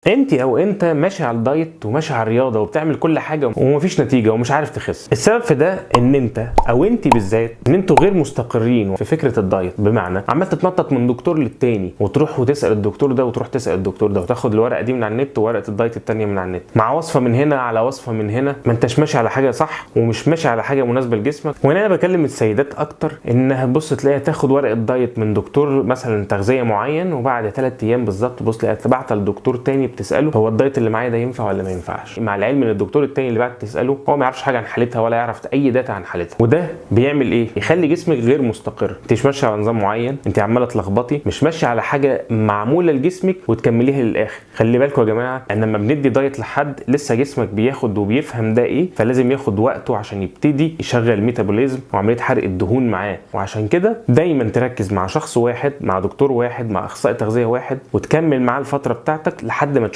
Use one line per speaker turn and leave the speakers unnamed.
انت او انت ماشي على الدايت وماشي على الرياضة وبتعمل كل حاجة ومفيش نتيجة ومش عارف تخس. السبب في ده ان انت او انت بالذات ان انتوا غير مستقرين في فكرة الدايت، بمعنى عمال تتنطط من دكتور للتاني وتروح وتسال الدكتور ده وتروح تسال الدكتور ده وتاخد الورقة دي من على النت وورقة الدايت التانية من على النت، مع وصفه من هنا على وصفه من هنا، ما انتش ماشي على حاجة صح ومش ماشي على حاجة مناسبة لجسمك. وهنا انا بكلم السيدات اكتر، انها تبص تلاقيها تاخد ورقة دايت من دكتور مثلا تغذية معين، وبعد 3 ايام بالظبط تبص تلاقيها بعت لدكتور تاني بتساله هو الدايت اللي معايا ده ينفع ولا ما ينفعش، مع العلم ان الدكتور التاني اللي بعت تساله هو ما يعرفش حاجة عن حالتها ولا يعرف اي data عن حالتها. وده بيعمل ايه؟ يخلي جسمك غير مستقر، انت مش ماشية على نظام معين، انت عماله تلخبطي، مش ماشية على حاجة معمولة لجسمك وتكمليها للاخر. خلي بالكم يا جماعة ان لما بندي دايت لحد لسه جسمك بياخد وبيفهم ده ايه، فلازم ياخد وقته عشان يبتدي يشغل metabolism وعملية حرق الدهون معاه. وعشان كده دايما تركز مع شخص واحد، مع دكتور واحد، مع اخصائي تغذية واحد، وتكمل معاه الفترة بتاعتك لحد ما